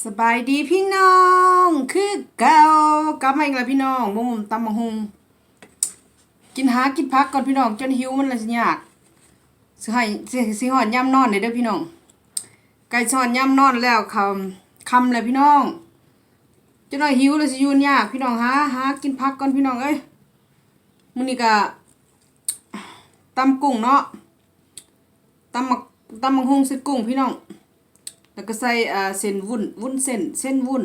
ສະບາຍດີພີ່ນ້ອງຄືເກົ່າ ກັບມາອີກແລ້ວພີ່ນ້ອງ ໝູ່ຕຳບັກຫຸ່ງ ກິນ ຫາກິນຜັກກ່ອນພີ່ນ້ອງ ຈົນຫິວມັນລະຊິຍາກ ຊິໃຫ້ ຊິ ຊິຮອດຍາມນອນແລ້ວເດີພີ່ນ້ອງ ໃກ້ຊິຮອດຍາມນອນແລ້ວ ຄ່ຳ ຄ່ຳແລ້ວພີ່ນ້ອງ ຈັກໜ້ອຍຫິວແລ້ວຊິຢູ່ຍາກພີ່ນ້ອງ ຫາ ຫາກິນຜັກກ່ອນພີ່ນ້ອງເອີຍ ມື້ນີ້ກະຕຳກຸ້ງເນາະ ຕຳບັກ ຕຳບັກຫຸ່ງໃສ່ກຸ້ງພີ່ນ້ອງ ແລ້ວກໍໃສ່ ອ່າ ເສັ້ນວຸ້ນ ວຸ້ນເສັ້ນ ເສັ້ນວຸ້ນ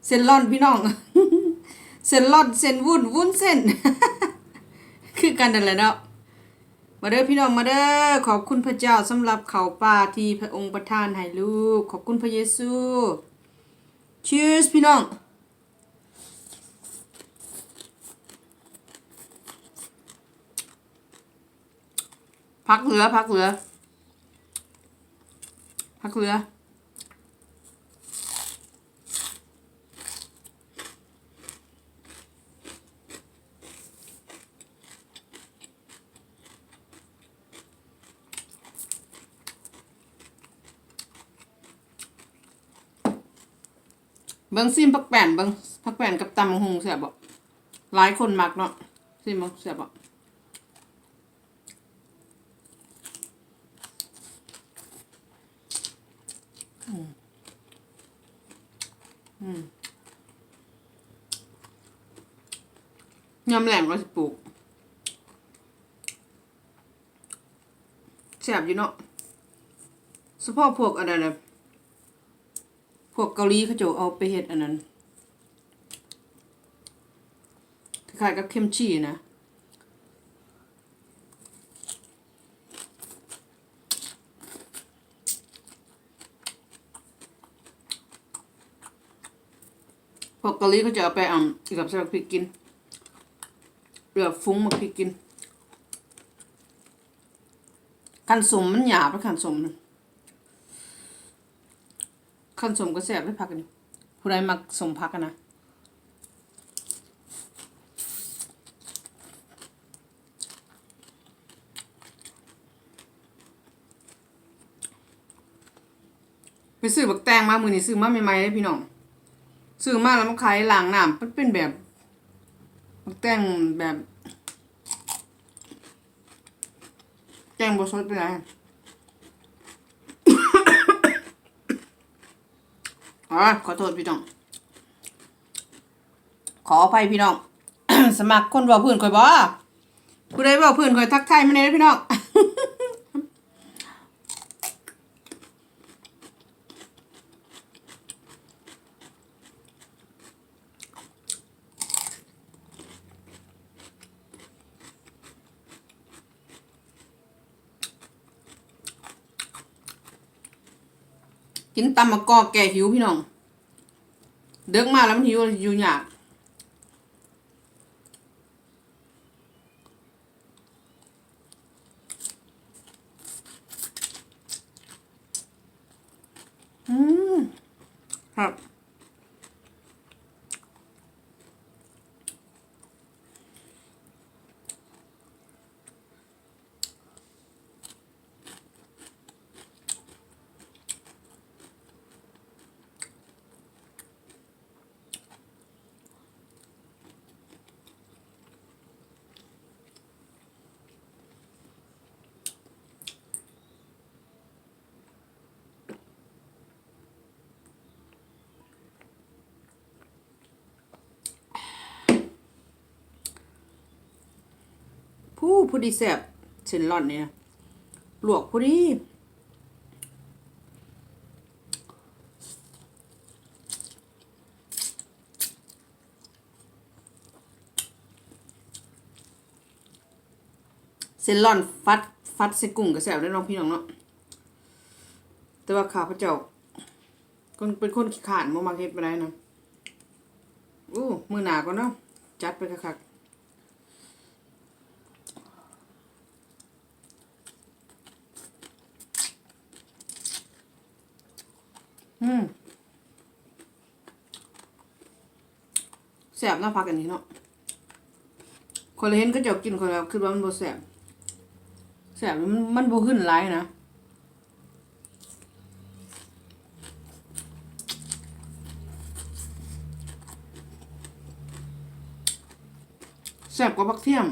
ເສັ້ນລ່ອນພີ່ນ້ອງ ເສັ້ນລ່ອນ ເສັ້ນວຸ້ນ ວຸ້ນເສັ້ນ ຄືກັນນັ້ນແຫຼະເນາະ ມາເດີພີ່ນ້ອງ ມາເດີ ຂອບຄຸນພະເຈົ້າສຳລັບເຂົ້າປ່າທີ່ພະອົງປະທານໃຫ້ລູກ ຂອບຄຸນພະເຢຊູ Cheers ພີ່ນ້ອງ. ຜັກເຫຼືອ ຜັກເຫຼືອ ຜັກເຫຼືອ ເບິ່ງ ຊີມຜັກແປ້ນເບິ່ງ ຜັກແປ້ນກັບຕຳບັກຫຸ່ງແຊບບໍ່? ຫຼາຍຄົນມັກເນາະ ຊີມເບິ່ງ ແຊບບໍ່? ອືມ ອືມ ຍາມແລ້ງກໍຊິປູກ ແຊບຢູ່ເນາະ ສະເພາະພວກອັນນັ້ນນະ ພວກເກົາຫຼີເຂົາເຈົ້າເອົາໄປເຮັດອັນນັ້ນ ຄ້າຍໆກັບເຄັມຊີນະ ພວກເກົາຫຼີເຂົາເຈົ້າເອົາໄປ ອາ ເອືອບໃສ່ບັກພິກກິນ ເອືອບຝູງບັກພິກກິນ ຄັນສົ້ມມັນຫຍາບ ຄັນສົ້ມນະ ຄັນສົ້ມກໍແຊບເດ້ ຜັກອັນນີ້ ຜູ້ໃດມັກສົ້ມຜັກຫັ້ນນະ ໄປຊື້ບັກແຕງມາ ມື້ນີ້ຊື້ມາໃໝ່ໆເດ້ພີ່ນ້ອງ ຊື້ມາແລ້ວມາໄຂລ້າງນ້ຳ ມັນເປັນແບບ ບັກແຕງແບບ ແກງບໍ່ສົດປານໃດ ອໍ ຂໍໂທດພີ່ນ້ອງ ຂໍອະໄພພີ່ນ້ອງ ສະໝັກຄົນເວົ້າພື້ນຂ້ອຍບໍ່? ຜູ້ໃດເວົ້າພື້ນຂ້ອຍທັກທາຍມາແດ່ເດີພີ່ນ້ອງ. ກິນຕຳໝາກກອກແກ້ຫິວພີ່ນ້ອງ ເດິກມາແລ້ວມັນຫິວ ຢູ່ຍາກ. ອືມ ແຊບ. ຜູ້ ພໍດີແຊບ ເສັ້ນລ່ອນນີ້ນະ ລວກພໍດີ. ເສັ້ນລ່ອນຟັດ ຟັດໃສ່ກຸ້ງກໍແຊບເດ້ເນາະ ພີ່ນ້ອງເນາະ ແຕ່ວ່າຂ້າພະເຈົ້າ ຄົນ ເປັນຄົນຂີ້ຄ້ານ ບໍ່ມັກເຮັດປານໃດນະ. ໂອ້ ມື້ໜ້າກ່ອນເນາະ ຈັດໄປຄັກໆ. ອືມ ແຊບເນາະ ຜັກອັນນີ້ເນາະ ຂ້ອຍລະເຫັນເຂົາເຈົ້າກິນ ຂ້ອຍລະຄິດວ່າມັນບໍ່ແຊບ ແຊບ ມັນ ມັນບໍ່ຫຶນຫຼາຍນະ. ແຊບກວ່າຜັກທຽມ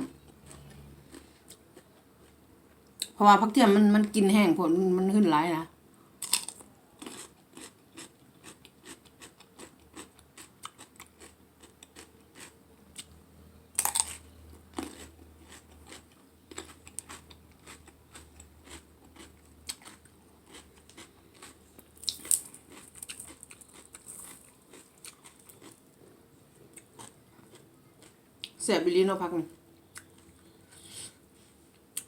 ເພາະວ່າຜັກທຽມມັນ ມັນກິນແຮງໂພດ ມັນ ມັນຫືນຫຼາຍນະ. ແຊບອີ່ຫຼີເນາະ ຜັກນີ້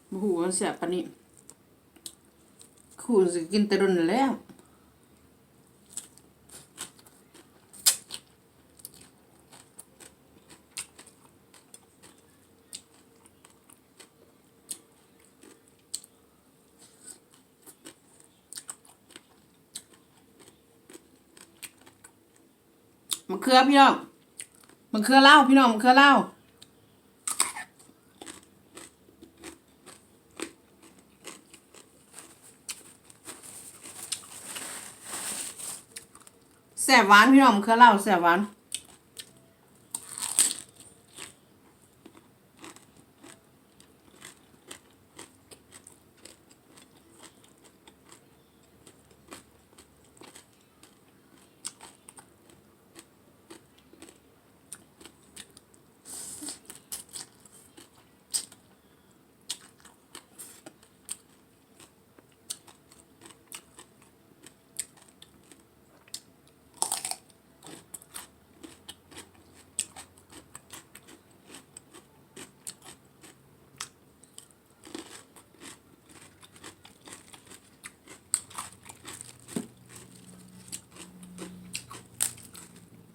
ບໍ່ຮູ້ວ່າມັນແຊບປານນີ້ ຄູນຊິກິນແຕ່ດົນແລ້ວ. ມະເຂືອພີ່ນ້ອງ ມະເຂືອລາວພີ່ນ້ອງ ມະເຂືອລາວ. ແຊບຫວານພີ່ນ້ອງ ເຂືອລາວແຊບຫວານ.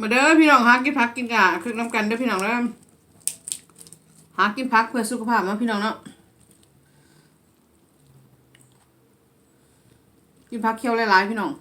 ມາເດີພີ່ນ້ອງ ຫາກິນຜັກກິນການຳກັນເດີພີ່ນ້ອງເດີ ຫາກິນຜັກເພື່ອສຸຂະພາບເນາະພີ່ນ້ອງເນາະ. ກິນຜັກຂຽວຫຼາຍໆ ພີ່ນ້ອງ.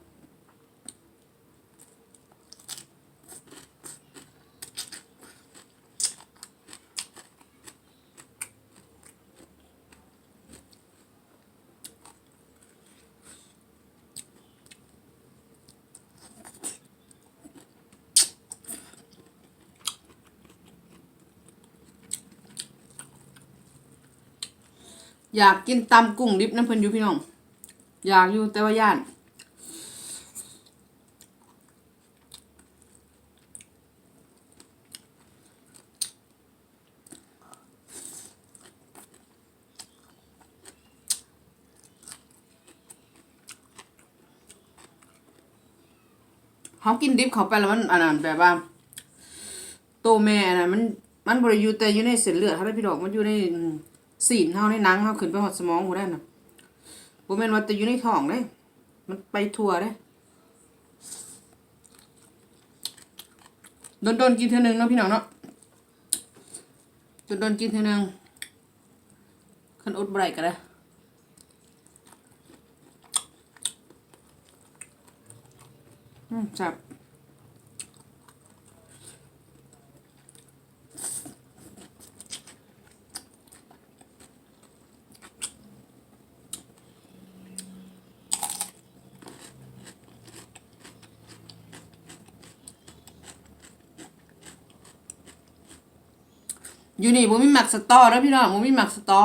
ຢາກກິນຕຳກຸ້ງດິບນຳເພິ່ນຢູ່ພີ່ນ້ອງ ຢາກຢູ່ ແຕ່ວ່າຢ້ານ. ເຮົາກິນດິບເຂົ້າໄປແລ້ວມັນອັນນັ້ນ ແບບວ່າໂຕແມ່ອັນນັ້ນມັນ ມັນບໍ່ໄດ້ຢູ່ແຕ່ຢູ່ໃນເສັ້ນເລືອດເຮົາເດ້ພີ່ນ້ອງ ມັນຢູ່ໃນ ອືມ ຊີ້ນເຮົາ ໃນໜັງເຮົາ ຂຶ້ນໄປຮອດສະໝອງພຸ້ນເດ້ນະ ບໍ່ແມ່ນວ່າແຕ່ຢູ່ໃນທ້ອງເດ້ ມັນໄປທົ່ວເດ້. ດົນໆ ກິນເທື່ອໜຶ່ງເນາະ ພີ່ນ້ອງເນາະ ດົນໆ ກິນເທື່ອໜຶ່ງ ຄັນອົດບໍ່ໄດ້ກໍໄດ້. ອືມ ແຊບ. ຢູ່ນີ້ບໍ່ມີໝາກສະຕໍເດີພີ່ນ້ອງ ບໍ່ມີໝາກສະຕໍ.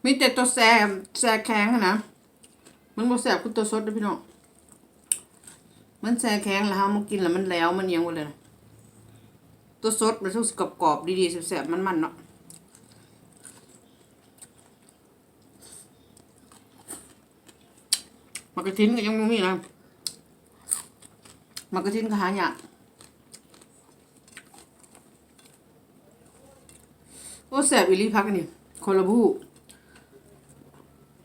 ມີແຕ່ຕົວແຊ່ ແຊ່ແຂງຫັ້ນນະ ມັນບໍ່ແຊບຄືຕົວສົດເດ້ພີ່ນ້ອງ ມັນແຊ່ແຂງແລ້ວເຮົາມາກິນແລ້ວມັນແຫຼວ ມັນຫຍັງໝົດເລີຍ. ຕົວສົດມັນສຸກຊິກອບໆ ດີໆ ແຊບໆ ມັນໆ ເນາະ. ໝາກກະທິນກໍຍັງບໍ່ມີນະ ໝາກກະທິນກໍຫາຍາກ. ໂອ້ ແຊບອີ່ຫຼີຜັກອັນນີ້ ຂ້ອຍລະບໍ່ຮູ້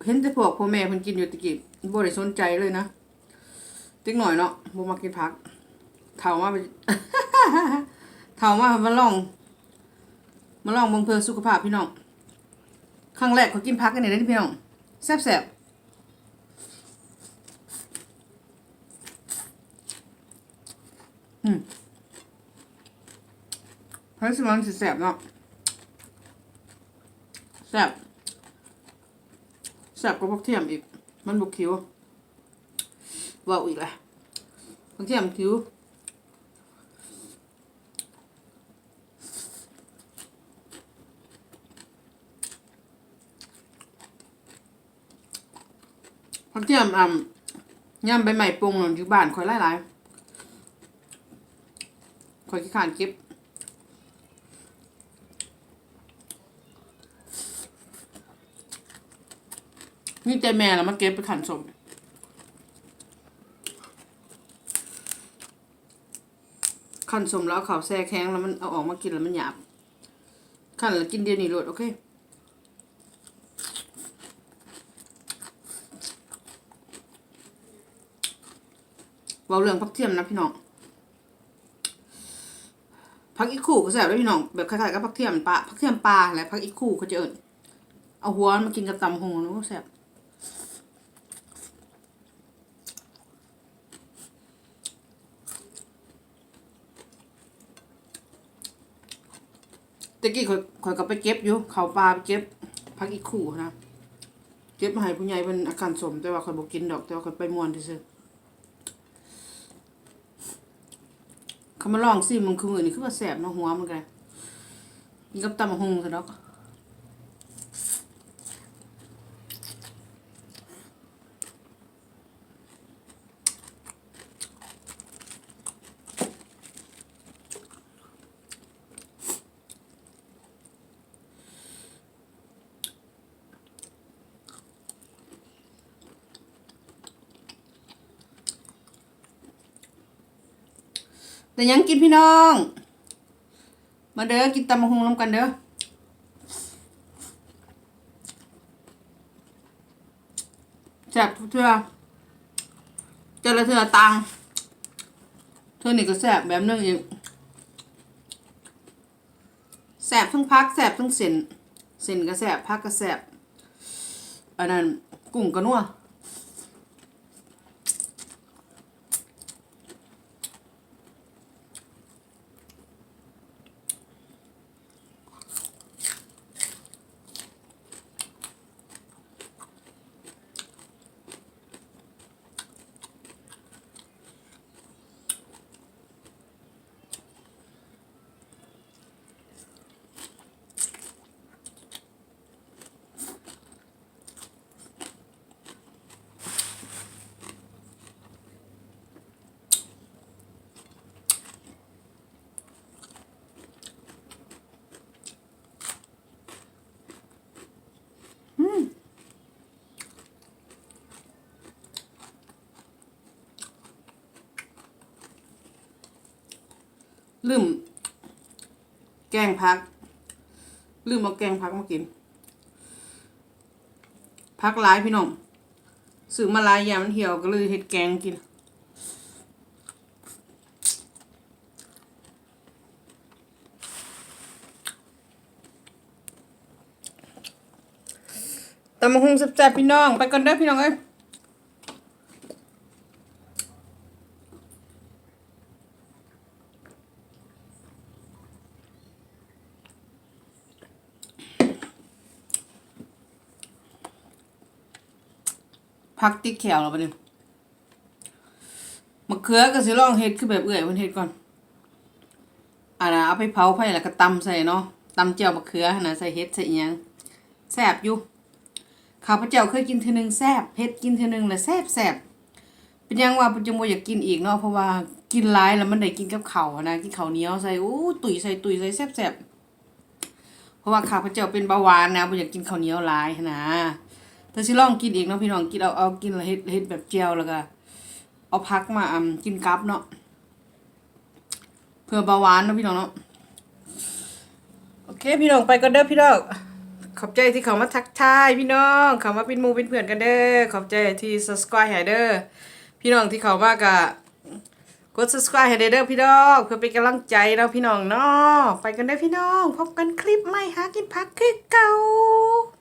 ເຫັນແຕ່ພວກພໍ່ແມ່ເພິ່ນກິນຢູ່ແຕ່ກີ້ ບໍ່ໄດ້ສົນໃຈເລີຍນະ. ເດັກນ້ອຍເນາະ ບໍ່ມັກກິນຜັກ ເຖົ້າມາ ເຖົ້າມາ ມາລອງ ມາລອງເບິ່ງເພື່ອສຸຂະພາບພີ່ນ້ອງ. ຄັ້ງແລກຂ້ອຍກິນຜັກອັນນີ້ເດ້ພີ່ນ້ອງ ແຊບໆ. ອືມ ໃຜຊິວ່າມັນຊິແຊບເນາະ ແຊບ. ແຊບກວ່າຜັກທຽມອີກ ມັນບໍ່ຂິວ. ເວົ້າອີກລະ ຜັກທຽມຂິວ. ຜັກທຽມ ອ່າ ຍາມໃບໄມ້ປົ່ງນັ້ນ ຢູ່ບ້ານຂ້ອຍຫຼາຍໆ ຂ້ອຍຂີ້ຄ້ານເກັບ ມີແຕ່ແມ່ລະມາເກັບໄປຄັ້ນສົ້ມ. ຄັ້ນສົ້ມແລ້ວເອົາເຂົ້າແຊ່ແຂງ ແລ້ວມັນເອົາອອກມາກິນແລ້ວມັນຫຍາບ ຄັ້ນແລ້ວກິນດຽວນີ້ໂລດ. ໂອເຄ ເວົ້າເລື່ອງຜັກທຽມນະພີ່ນ້ອງ ຜັກອີ່ຄູ່ກໍແຊບເດ້ພີ່ນ້ອງ ແບບຄ້າຍໆກັບຜັກທຽມປ່າ ຜັກທຽມປ່າຫັ້ນແຫຼະ ຜັກອີ່ຄູ່ເຂົາຈະເອີ້ນ ເອົາຫົວມາກິນກັບຕຳບັກຫຸ່ງ ໂອ້ ແຊບ. ແຕ່ກີ້ຂ້ອຍ ຂ້ອຍກໍໄປເກັບຢູ່ ເຂົ້າປ່າໄປເກັບຜັກອີ່ຄູ່ນະ ເກັບມາໃຫ້ຜູ້ໃຫຍ່ເພິ່ນອາການສົ້ມ ແຕ່ວ່າຂ້ອຍບໍ່ກິນດອກ ແຕ່ວ່າຂ້ອຍໄປມ່ວນຊື່ໆ. ເຂົາມາລອງຊີມເບິ່ງ ຄືມື້ນີ້ຄືວ່າແຊບເນາະ ຫົວມັນກໍໄດ້ ກິນກັບຕຳບັກຫຸ່ງຊະດອກ. ໄດ້ຫຍັງກິນພີ່ນ້ອງ ມາເດີ ກິນຕຳບັກຫຸ່ງນຳກັນເດີ. ແຊບທຸກເທື່ອ ແຕ່ລະເທື່ອຕ່າງ ເທື່ອນີ້ກໍແຊບແບບໜຶ່ງອີກ ແຊບທັງຜັກ ແຊບທັງເສັ້ນ ເສັ້ນກໍແຊບ ຜັກກໍແຊບ ອັນນັ້ນ ກຸ້ງກໍນົວ. ລືມແກງຜັກ ລືມເອົາແກງຜັກມາກິນ ຜັກຫຼາຍພີ່ນ້ອງ ຊື້ມາຫຼາຍ ຢ້ານມັນຫ່ຽວ ກໍເລີຍເຮັດແກງກິນ. ຕຳບັກຫຸ່ງແຊບໆ ພີ່ນ້ອງ ໄປກ່ອນເດີພີ່ນ້ອງເອີຍ. ຜັກຕິດແຂ້ວແລ້ວບັດນີ້ ໝາກເຂືອກໍຊິລອງເຮັດຄືແບບເອື້ອຍເພິ່ນເຮັດກ່ອນ ອັນນ່າ ເອົາໄປເຜົາໄຟແລ້ວກໍຕຳໃສ່ເນາະ ຕຳແຈ່ວໝາກເຂືອຫັ້ນນະ ໃສ່ເຫັດໃສ່ອີ່ຫຍັງ ແຊບຢູ່. ຂ້າພະເຈົ້າເຄີຍກິນເທື່ອໜຶ່ງແຊບ ເຮັດກິນເທື່ອໜຶ່ງແລ້ວແຊບໆ ເປັນຫຍັງວ່າຈັ່ງບໍ່ຢາກກິນອີກເນາະ ເພາະວ່າກິນຫຼາຍແລ້ວມັນໄດ້ກິນກັບເຂົ້າຫັ້ນນະ ກິນເຂົ້າໜຽວໃສ່ ໂອ້ ຕຸ້ຍໃສ່ຕຸ້ຍໃສ່ແຊບໆ. ເພາະວ່າຂ້າພະເຈົ້າເປັນເບົາຫວານນະ ບໍ່ຢາກກິນເຂົ້າໜຽວຫຼາຍຫັ້ນນະ ແຕ່ຊິລອງກິນອີກເນາະພີ່ນ້ອງ ກິນເອົາ ເອົາກິນແລ້ວເຮັດ ເຮັດແບບແຈ່ວ ແລ້ວກໍເອົາຜັກມາ ອຳ ກິນກັບເນາະ ເພື່ອເບົາຫວານເນາະພີ່ນ້ອງເນາະ. ໂອເຄພີ່ນ້ອງ ໄປກ່ອນເດີພີ່ນ້ອງ ຂອບໃຈທີ່ເຂົ້າມາທັກທາຍພີ່ນ້ອງ ເຂົ້າມາເປັນໝູ່ເປັນເພື່ອນກັນເດີ ຂອບໃຈທີ່ subscribe ໃຫ້ເດີ ພີ່ນ້ອງທີ່ເຂົ້າມາກະ ກົດ subscribe ໃຫ້ແດ່ເດີພີ່ນ້ອງ ເພື່ອເປັນກຳລັງໃຈເນາະພີ່ນ້ອງເນາະ. ໄປກັນເດີພີ່ນ້ອງ ພົບກັນຄລິບໃໝ່ ຫາກິນຜັກຄືເກົ່າ.